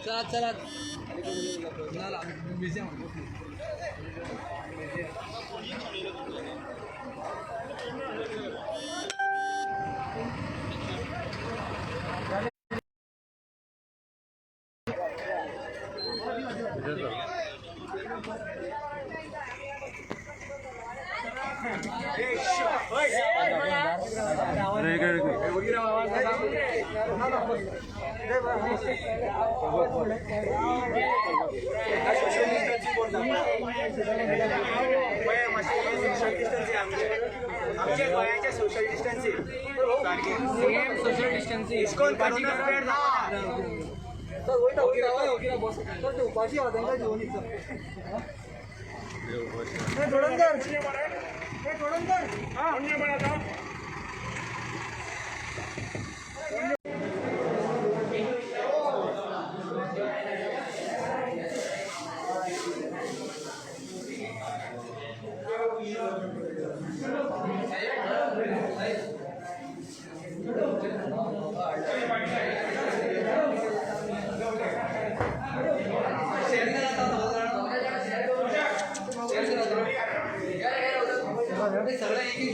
चला चला म्युझियम. आमच्या गोंयाचे social distancing. Same social distancing. ISKCON corona spread. उपाशी आहा तांकां घेवन सगळं एक एक.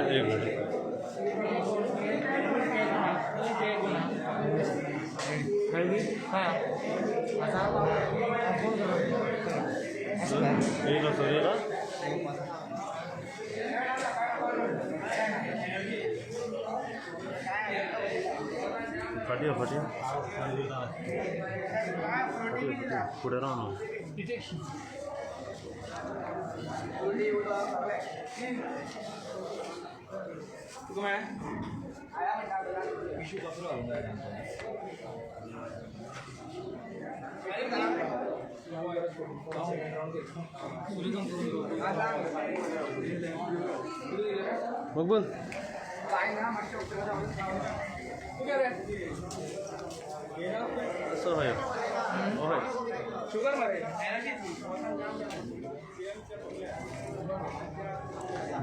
एक मिनिट. येईल सर, येईल. फाटी फाटी फाटी, फुडें राव न्हू. तुका मेळ्ळें? मग बोल. असं होय होय. शुगर मरे.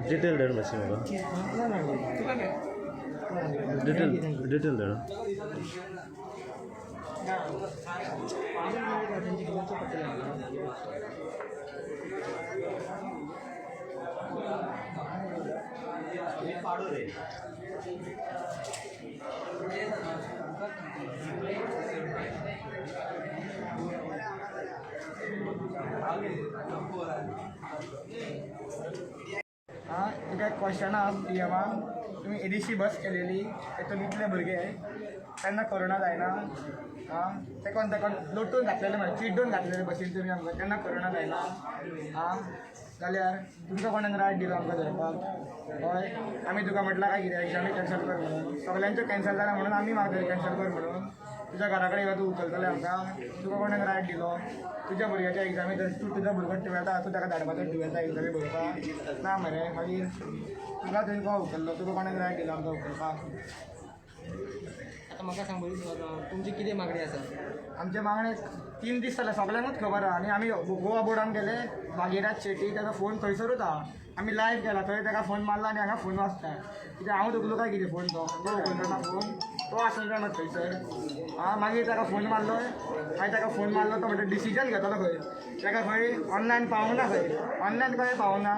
डिटेल धाड मातशी म्हाका. तुका काय? डिटेल डिटेल धाड. आं, तुका एक क्वेश्चन आहा पी एमान. तुमी येदीशी बस केलेली, तेतून इतले भुरगे, तेन्ना कोरोना जायना? आं, तेकोन तेकोन लोटून घातलेले मरे, चिड्डून घातलेले बसीन तुमी आमकां, तेन्ना कोरोना जायना? आं, जाल्यार तुमकां कोणाक रायट दिलो आमकां धरपाक? हय, आमी तुका म्हटलां काय कितें एग्जामी कॅन्सल कर म्हणून? सगल्यांच्यो कॅन्सल जाला म्हणून आमी मागतले कॅन्सल कर म्हणून. तुज्या घरा कडेन येवन तूं उखलतले आमकां? तुका कोणाक रायट दिलो? तुज्या भुरग्याच्या एग्जामी तर तूं तुजो भुरगो टुवेल्था, तूं ताका धाडपाचो टुवेल्था एग्जामी बरोवपाक ना मरे? मागीर तुका तुवें कोण उखल्लो? तुका कोणाक रायट दिलो आमकां उखलपाक? आता म्हाका सांग पळय, तुमची कितें मागणी आसा? आमचे मागणे 3 दीस जाले, सगल्यांकूच खबर आहा. आनी आमी गोवा बोर्डान गेले, भागीरथ शेटी ताका फोन थंयसरूच आहा. आमी लायव्ह केला थंय, ताका फोन मारला आनी हांगा फोन वाजता. कित्याक हांव उखलूं काय कितें फोन? तो तो उखलता फोन. तो आसलो जाणा थंयसर. आं, मागीर ताका फोन मारलो, मागीर ताका फोन मारलो, तो म्हणटा डिसिजन घेतलो खंय, ताका खंय ऑनलायन पावूंक ना, खंय ऑनलायन कशें पावूंक ना?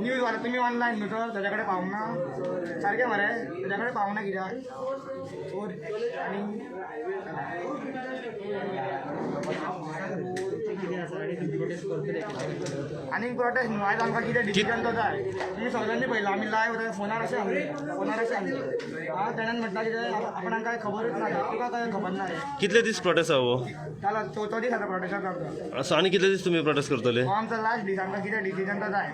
न्यूज वाले तुमी ऑनलायन न्हू, तर ताच्या कडेन पावूंक ना सारकें मरे, ताच्या कडेन पावूंक ना कित्याक? सो आनी आनीक प्रोटेस्ट न्हू, आयज आमकां कितें डिसिजन तो जाय. तुमी सगळ्यांनी पळयलां, आमी लायव फोनार अशें आसले, फोनार अशें आसले. आं, तेणेन म्हटलां कितें आपण कांय खबरूच ना, तुका कांय खबर ना रे. कितले दीस प्रोटेस्ट आहा हो? जालो चवथो दीस आतां प्रोटेस्टाक आमचो. असो आनी कितले दीस तुमी प्रोटेस्ट करतले? हो आमचो लास्ट दीस, आमकां कितें डिसिजन तो जाय.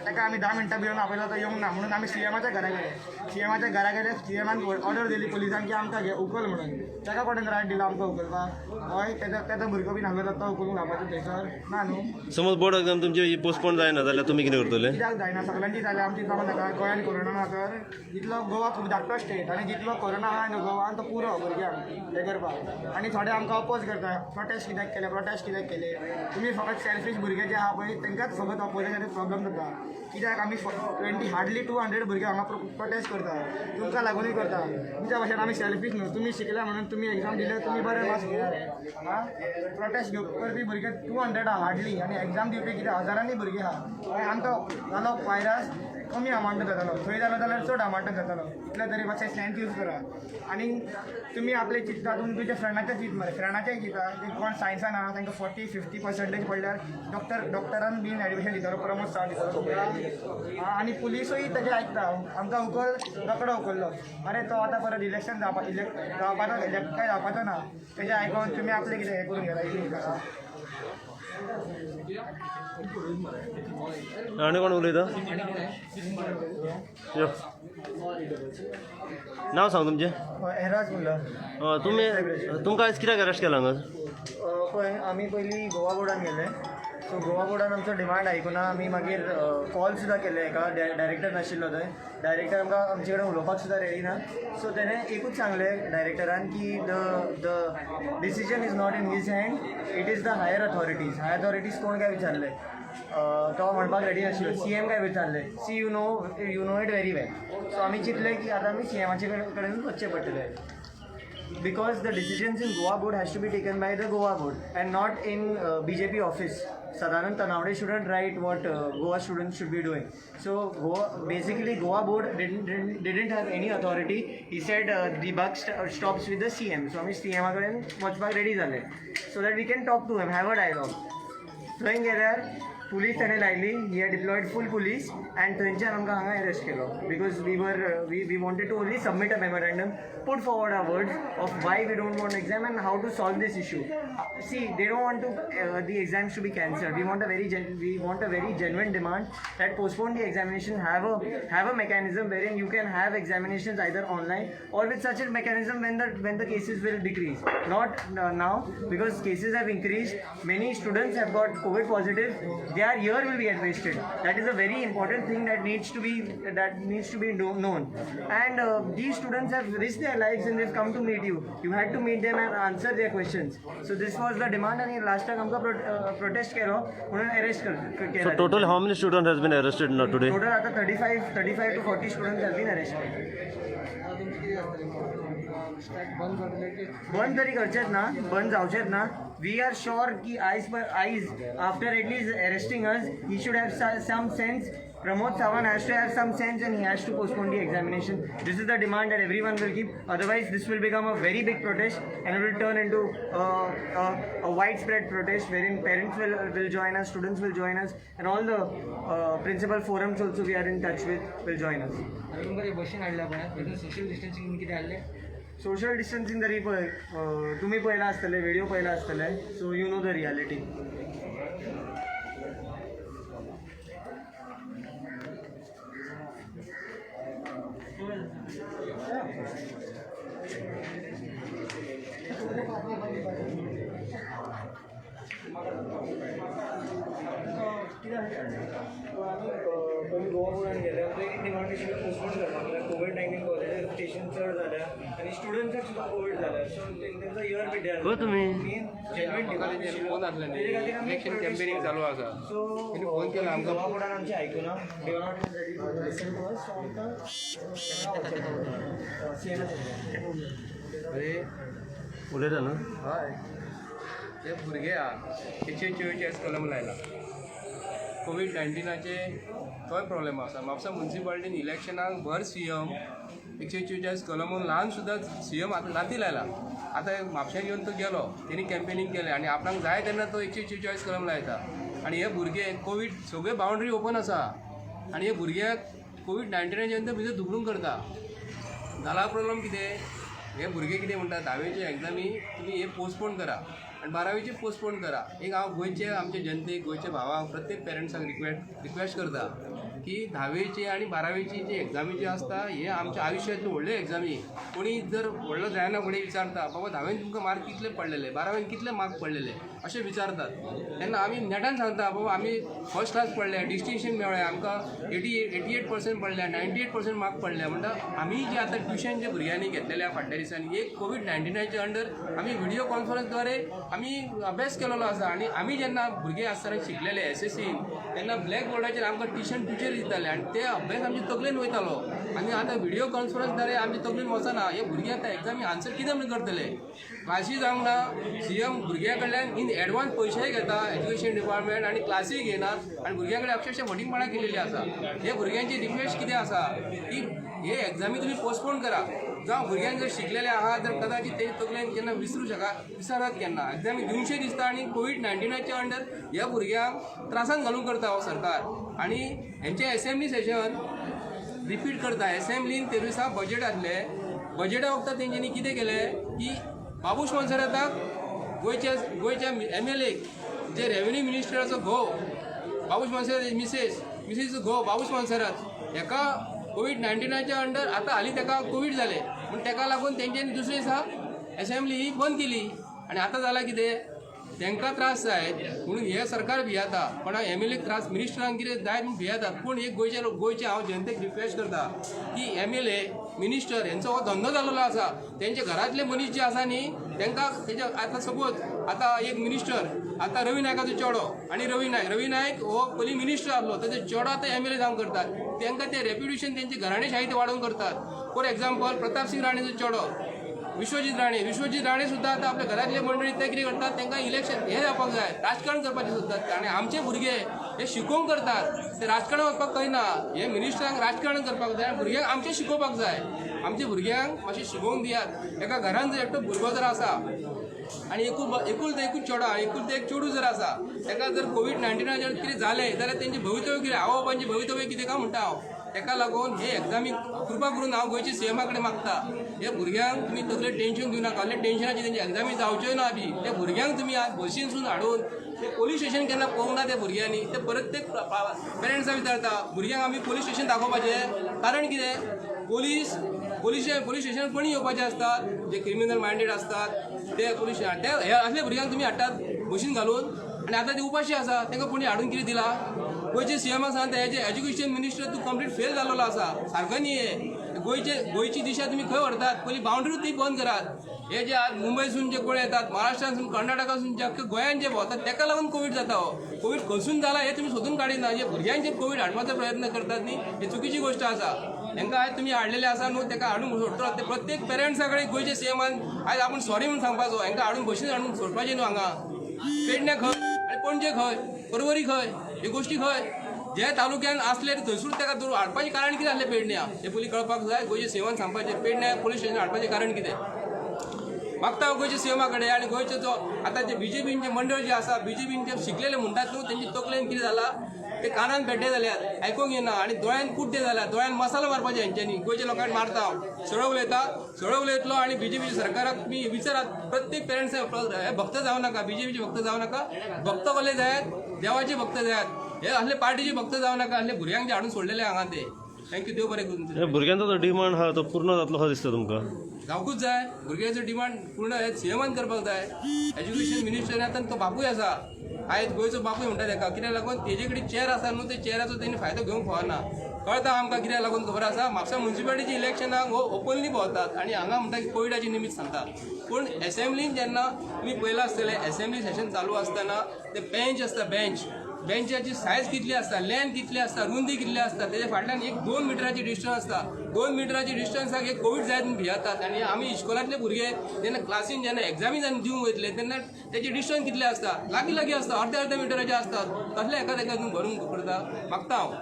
ताका आमी 10 मिनटां भिवन आपयलो, तो येवंक ना म्हणून आमी सीएमाच्या घरा गेले. सीएमाच्या घरा गेले, सीएमान ऑर्डर दिली पुलिसांक की आमकां घे उखल म्हणून. ताका कोणें रायट दिला आमकां उखलपाक? हय, तेजो भुरगो बीन आसलो तो उखलूंक घालपाचो थंयसर ना न्हू. समज बोर्ड एग्जाम तुमची पोस्टपोन जायना जाल्यार तुमी कितें करतले? कित्याक जायना? सगळ्यांची जाल्या, आमची जावं नाका? गोंयान कोरोना ना तर? जितलो गोवा खूब धाकटो स्टेट आनी जितलो कोरोना आहा न्हू गोवान, तो पुरो भुरग्यांक हें करपाक. आनी थोडे आमकां अपोज करता, प्रोटेस्ट कित्याक केले, प्रोटेस्ट कित्याक केले. तुमी फकत सेल्फीश भुरगे जे आहा पळय तांकांच फकत अपोजिशन प्रॉब्लम जाता. कित्याक आमी 20, हार्डली 200 भुरगे हांगा प्रोटेस्ट करता, तुमकां लागूनय करता. तुमच्या भाशेन आमी सेल्फीश न्हू. तुमी शिकल्या म्हणून तुमी एग्जाम दिले, तुमी बरे मार्क्स घेया रे. आं, प्रोटेस्ट करपी भुरगे 200 आहा हार्डली, आनी एग्जाम दिवपी कितें हजारांनी भुरगे आहा. आनी आमकां जालो वायरस कमी अमावंटान जातालो, थंय जालो जाल्यार चड अमावंटान जातालो. इतले तरी मातशें सेन्स यूज करा. आनी तुमी आपले चिंतता, तुमी तुमच्या फ्रेंडाचें चिंत मरे, फ्रेंडाचें चिंता. कोण सायन्सान आहा तांकां 40-50% पडल्यार डॉक्टरान बीन एडमिशन दितलो, प्रमोद सावंत दितलो तुमकां. आनी पुलिसूय तेजें आयकता. आमकां उखल रोकडो उखल्लो, अरे तो आतां परत इलेक्शन जावपा इलेक्ट जावपाचो, इलेक्ट काय जावपाचो ना. तेजें आयकोन तुमी आपलें कितें हें करून घेता. आनी कोण उलयता? यो, नांव सांग तुमचें. एहराज मुल्ला. तुमी तुमकां आयज कित्याक अरेस्ट केला हांगा? पळय, आमी पयलीं गोवा बोर्डान गेले. सो गोवा बोर्डान आमचो डिमांड आयकुना. आमी मागीर कॉल सुद्दां केले हेका, डायरेक्टर नाशिल्लो थंय. डायरेक्टर आमकां आमचे कडेन उलोवपाक सुद्दां रेडी ना. सो तेणें एकूच सांगलें डायरेक्टरान की the decision is not in his hand, it is the higher authorities. Higher authorities कोण काय विचारलें, तो म्हणपाक रेडी नाशिल्लो. सी एम काय विचारलें, see you know it very well. So आमी चिंतलें की आतां आमी सी एमाचे कडेनूच वचचें पडटलें, because the decisions in Goa board has to be taken by the Goa board and not in BJP office. Sadanand Tanavade shouldn't write what Goa students should be doing. So Goa, basically Goa board didn't have any authority. He said the buck stops with the CM. So आमी CM कडेन वचपाक ready जाले, so that we can talk to him, have a dialogue. थंय गेल्यार police ताणें लायली. He had deployed full police and थंयच्यान आमकां हांगा अरेस्ट केलो, because we wanted to only submit a memorandum, put forward our words of why we don't want exam and how to solve this issue. See, they don't want to the exams to be cancelled. We want a very genuine demand that postpone the examination, have a mechanism wherein you can have examinations either online or with such a mechanism when the cases will decrease. Not now, because cases have increased. Many students have got COVID positive. Their year will be get wasted. That is a very important thing that needs to be known. And these students have risked their lives and they've come to meet you. You had to meet them and answer their questions. So this was the demand and last time आमकां protest केलो म्हणून arrest so केला. Total how many student has been arrested now today? Total आता 35 to 40 students have been arrested. आता तुमची कितें जातलें? Strike बंद करतले की? बंद तरी करचेच ना, बंद जावचेच ना. We are sure की आयज आयज after at least arresting us, he should have some sense. Pramod Sawant has to have some sense and he has to postpone the examination. This is the demand that everyone will keep. Otherwise, this will become a very big protest and it will turn into a widespread protest wherein parents will join us, students will join us, and all the principal forums also we are in touch with will join us. आनी तुमकां ते बशीन हाडल्या पळय, तितून social distancing कितें हाडलें? Social distancing तरी पळय, तुमी पळयलां आसतलें, व्हिडिओ पळयला आसतले, so you know the reality. आमी पयलीं गोवा बोर्डान गेले, आमचें एक डिमांड आशिल्ली पोस्टपोन करपाक, म्हणल्यार कोवीड 19 पॉझिटीव इन्फेस्टेशन चड जाल्या आनी स्टुडंट्साक सुद्दां कोवीड जाल्या, सो तेंचो इयर पिड्ड्यार. खंय तुमी? मेन जेन्युइन डिमांड फोन आसले तेजे खातीर आमी इलेक्शन कॅम्पेनिंग चालू आसा. सो तेणी फोन केला आमकां. गोवा बोर्डान आमचें आयकुना, they are not ready to listen to us. So आमकां सी एम अरे उलयता न्हू. हय, हे भुरगे आहा 144 कलम लायला कोवीड 19आचे, तोय प्रॉब्लेम आसा. म्हापसा मुन्सिपालिटीन इलेक्शनाक भर सी एम 144 कलमून ल्हान सुद्दां सी एम आतां लाती लायला. आतां म्हापश्यान येवन तो गेलो, तेणी कॅम्पेनींग केलें आनी आपणाक जाय तेन्ना तो 144 कलम लायता. आनी हे भुरगे कोवीड सगळे बाउंड्री ओपन आसा आनी हे भुरग्याक कोवीड 19आचे नंतर भितर धुकलून करता. जाला प्रॉब्लम कितें, हे भुरगे कितें म्हणटा, धावेचे एग्जामी तुमी हे पोस्टपोन करा आनी बारावेचे पोस्टपोन करा. एक हांव गोंयचे आमचे जनतेक, गोंयच्या भावांक, प्रत्येक पेरंट्सांक रिक्वेस्ट करता की धावेची आनी बारावेची जी एग्जामी जी आसता हे आमच्या आयुश्यांतल्यो व्हडल्यो एग्जामी. कोणी जर व्हडलो जायना फुडें विचारता, बाबा धावेन तुमकां मार्क कितले पडलेले, बारावेन कितले मार्क पडलेले अशें विचारतात, तेन्ना आमी नेटान सांगता, बाबा आमी फर्स्ट क्लास पडले, डिस्टिंक्शन मेळ्ळें आमकां, 88% पडल्या, 98% मार्क पडले. म्हणटा आमी जे आतां ट्युशन जे भुरग्यांनी घेतलेले आहा फाटल्या दिसांनी, एक कोवीड 19आच्या अंडर आमी व्हिडियो कॉन्फरन्सद्वारे आमी अभ्यास केलेलो आसा. आनी आमी जेन्ना भुरगे आसतना शिकलेले एस एस सीन, तेन्ना ब्लॅक बोर्डाचेर आमकां ट्युशन टिचर दिताले आनी ते अभ्यास आमच्या तकलेन वयतालो. आनी आतां व्हिडियो कॉन्फरन्सद्वारे आमच्या तकलेन वचना. हे भुरगे आतां एग्जामी आन्सर कितें म्हणून करतले? क्लासी जावंक ना. सी एम भुरग्यां कडल्यान इन एडवान्स पयशेय घेता एज्युकेशन डिपार्टमेंट आनी क्लासीय घेनात आनी भुरग्यां कडेन अक्षरशा फटींगपणां केलेली आसा. हे भुरग्यांची रिक्वेस्ट कितें आसा की हे एग्जामी तुमी पोस्टपोन करा. जावं भुरग्यांक जर शिकलेले आहा तर कदाचित ते तकलेन केन्ना विसरूं शका, विसरात केन्ना. एग्जामी दिवशें दिसता आनी कोवीड 19आच्या अंडर ह्या भुरग्यांक त्रासान घालूंक करता हो सरकार. आनी हेंचें एसेंब्ली सेशन रिपीट करता. एसेंब्लीन ते दिसा बजेट आसलें, बजेटा वखदां तेंच्यांनी कितें केलें की बाबूश मोन्सेराताक गोंयच्या गोंयच्या एम एल एक जे रेवेन्यू मिनिस्टराचो घोव बाबूश मोन्सेरात, मिसेस घोव बाबूश मोन्सेरात हेका कोवीड 19आच्या अंडर आतां हालीं ताका कोवीड जालें पूण ताका लागून तेंच्यांनी दुसरे दिसा एसेंब्ली ही बंद केली. आनी आतां जालां कितें, तांकां त्रास जायत म्हणून हें सरकार भियेता, पण एम एल एक त्रास मिनिस्टरांक कितें जायत म्हूण भियेतात. पूण एक गोंयचे लोक, गोंयचे हांव जनतेक रिक्वेस्ट करता की एम एल ए मिनिस्टर हेंचो हो धंदो जाल्लो आसा. तेंचे घरांतले मनीस जे आसा न्ही तांकां तेजे आतां सपोज आतां एक मिनिस्टर आतां रवी नायकाचो चेडो आनी रवी नायक हो पयलीं मिनिस्टर आसलो, तेजो चेडो आतां एम एल ए जावन करतात. तांकां ते रेप्युटेशन तेंचे घराणेशाही ते वाडोवन करतात. फॉर एग्जाम्पल प्रतापसिंग राणेचो चेडो विश्वजीत राणे सुद्दां आतां आपल्या घरांतले मंडळी ते कितें करतात, तांकां इलेक्शन हें जावपाक जाय, राजकारण करपाचें सोदतात. आनी आमचे भुरगे हे शिकोवंक करतात, ते राजकारण वचपाक कळना. हे मिनिस्टरांक राजकारण करपाक जाय, भुरग्यांक आमचें शिकोवपाक जाय. आमच्या भुरग्यांक मातशें शिकोवंक दियात. एका घरान जर एकटो भुरगो जर आसा आनी एकूल ते एकूच चेडो आनी एकूल ते एक चेडूं जर आसा, ताका जर कोवीड 19आचेर कितें जालें जाल्यार तेंचें भवितव्य कितें, आवय बापायचें भवितव्य कितें काय म्हणटा हांव. ताका लागून हे एग्जामीक कृपा करून हांव गोंयच्या सी एमा कडेन मागता, हे भुरग्यांक तुमी तकले टेंशन दिवं नाका. कसलें टेंशनाची तेंची एग्जामी जावच्योय ना बी. त्या भुरग्यांक तुमी आज बशीनसून हाडून ते पोलीस स्टेशन केन्ना पळोवंक ना त्या भुरग्यांनी. ते परत ते पेरंट्सां विचारता, भुरग्यांक आमी पोलीस स्टेशन दाखोवपाचें कारण कितें? पोलीस पोलीस पोलीस स्टेशन कोणी येवपाचे आसतात जे क्रिमिनल मायंडेड आसतात ते पोलीस स्टेशन. ते हे असले भुरग्यांक तुमी हाडटात बशीन घालून आनी आतां ते उपाशी आसा, तांकां कोणी हाडून कितें दिला? गोंयचे सी एमाक सांगता, हेजे एज्युकेशन मिनिस्टर तूं कंप्लीट फेल जाल्लो आसा, सारको न्ही. हे गोंयची दिशा तुमी खंय व्हरतात? पयलीं बाउंड्री ती बंद करात. हे जे आज मुंबयसून जे कोण येतात, महाराष्ट्रांसून, कर्नाटकासून जे अख्खे गोंयान जे भोंवतात ताका लागून कोवीड जाता. हो कोवीड खंयसून जाला हें तुमी सोदून काडिना. जे भुरग्यांचेर कोवीड हाडपाचो प्रयत्न करतात न्ही, हे चुकीची गोश्ट आसा. तांकां आयज तुमी हाडलेले आसा न्हू, ताका हाडून सोडटलो. ते प्रत्येक पेरंट्सा कडेन गोंयचे सी एमान आयज आपूण सॉरी म्हणून सांगपाचो, हांकां हाडून बशीन हाडून सोडपाचें न्हू. हांगा पेडण्या खंय आनी पणजे खंय, परवरी खंय, ह्यो गोश्टी खंय जे तालुक्यान आसले थंयसून ताका धरून हाडपाचें कारण कितें आसलें पेडण्या, हें पयलीं कळपाक जाय. गोंयचे सी एमान सांगपाचें पेडण्या पोलीस स्टेशन हाडपाचें कारण कितें. मागता हांव गोंयच्या सी एमा कडेन आनी गोंयचो जो आतां जे बीजेपीन जे मंडळ जे आसा, बीजेपीन जे शिकलेले म्हणटात न्हू, तेंचे तकलेन कितें जालां, ते कानान पेड्डे जाल्यात, आयकूंक येना आनी दोळ्यान कुड्डे जाल्यात. दोळ्यान मसालो मारपाचे हेंच्यांनी गोंयच्या लोकांक मारता. हांव सरळ उलयता, सरळ उलयतलो. आनी बीजेपी सरकाराक तुमी विचारात, प्रत्येक पेरंट्स हे भक्त जावं नाका, बीजेपीचे भक्त जावं नाका. भक्त कसले जायात? देवाचे भक्त जायात. हे असले पार्टीचे भक्त जावं नाका. असले भुरग्यांक जे हाडून सोडलेले हांगा ते. Thank you, देव बरें करूं. हे भुरग्यांचो जो डिमांड आहा तो पूर्ण जातलो असो दिसता तुमकां? जावकूच जाय. भुरग्यांचो डिमांड पूर्ण हे सी एमान करपाक जाय. एज्युकेशन मिनिस्टर आतां तो बापूय आसा, आयज गोंयचो बापूय म्हणटा ताका. कित्याक लागून तेजे कडेन चेर आसा न्हू, ते चेराचो तेणी फायदो घेवंक फावना. कळटा आमकां कित्याक लागून खबर आसा. म्हापसा मुन्सिपालिटीच्या इलेक्शनाक हो ओपनली भोंवतात आनी हांगा म्हणटा की कोविडाचे निमित्त सांगता. पूण एसेंब्लीन जेन्ना तुमी पळयलां आसतलें, एसेंब्ली सेशन चालू आसतना ते बेंच आसता, बेंचाची सायज कितली आसता, लेंथ कितली आसता, रुंदी कितली आसता, तेजे फाटल्यान एक 2 मिटराची डिस्टन्स आसता. 2 मिटराची डिस्टन्साक एक कोवीड जायत म्हूण भियेतात. आनी आमी इस्कोलांतले भुरगे जेन्ना क्लासीन जेन्ना एग्जामी जेन्ना दिवंक वयतले तेन्ना तेजे डिस्टन्स कितले आसता, लागीं लागीं आसता, अर्दे अर्दे मिटराचे आसतात. कसले एका एका भरून करता. मागता हांव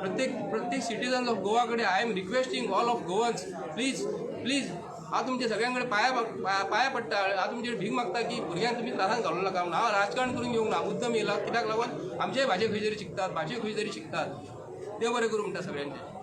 प्रत्येक सिटीजन ऑफ गोवा कडेन, I am requesting all of Goans, please please, हांव तुमच्या सगळ्यां कडेन पांया पडटा. हांव तुमचे भीक मागता की भुरग्यांक तुमी त्रासान घालूं नाका. हांव राजकारण करून येवंक ना, मुद्दम येयला कित्याक लागून आमचेय भाशे खंय तरी शिकतात, भाशे खंय तरी शिकतात. देव बरें करूं म्हणटा सगळ्यांचें.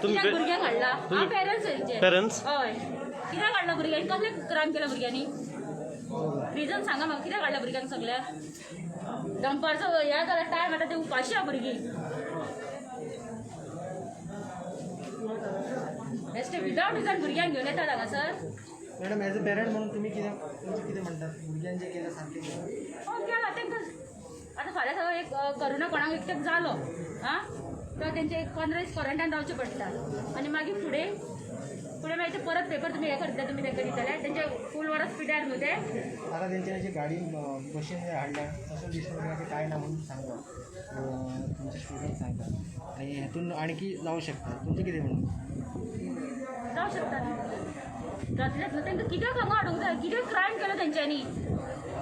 तुम्ही भुरग्यांक हाडला. हांव पेरंट्स तेंचे. पेरंट्स? हय. कित्याक हाडला भुरग्यांक, कसलें क्रायम केला भुरग्यांनी, रिजन सांगा म्हाका. कित्याक हाडला भुरग्यांक सगळ्या दनपारचो ह्या जाल्यार टायम आतां ते उपाशी आहा भुरगीं. बेश्टे विदावट रिजन भुरग्यांक घेवन येतात हांगासर. मॅडम, एज अ पेरंट म्हणून तुमी कितें, तुमचें कितें म्हणटात भुरग्यांचें केलें सारकें केलें? हय केलां तांकां. आतां फाल्यां सगळो एक करोना कोणाक एकट्याक जालो आं तर तेंचे एक 15 दीस क्वॉरंटायन रावचें पडटा आनी मागीर फुडें फुडें मागीर ते परत पेपर तुमी हें करतले, तुमी तांकां दितले तेंचे फूल वरस पिड्यार न्हू ते. आतां तेंच्यानी जी गाडी बशीन हाडल्या सोशल डिस्टन्सिंगाचें कांय ना म्हणून सांगता तुमचे स्टुडंट सांगता आनी हेतून आणखी जावं शकता. तुमचें कितें म्हणून? जावं शकता, जातलेंच न्हू. तांकां कित्याक हांगा हाडूंक जाय, कितें क्रायम केलो तेंच्यांनी,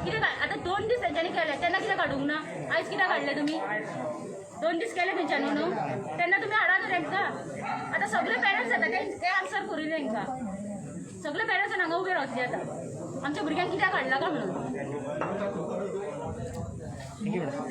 कितें आतां 2 दीस तेंच्यांनी केले तेन्ना कित्याक हाडूंक ना, आयज कित्याक हाडले तुमी? 2 दीस केले तेंच्यांनी न्हू, तेन्ना तुमी हाडा न्हू तांकां. आतां सगळे पेरंट्स येता ते आन्सर करूं तांकां. सगळे पेरंट्स हांगा उबे रावतले आतां आमच्या भुरग्यांक कित्याक हाडला काय म्हणून. Thank you madam.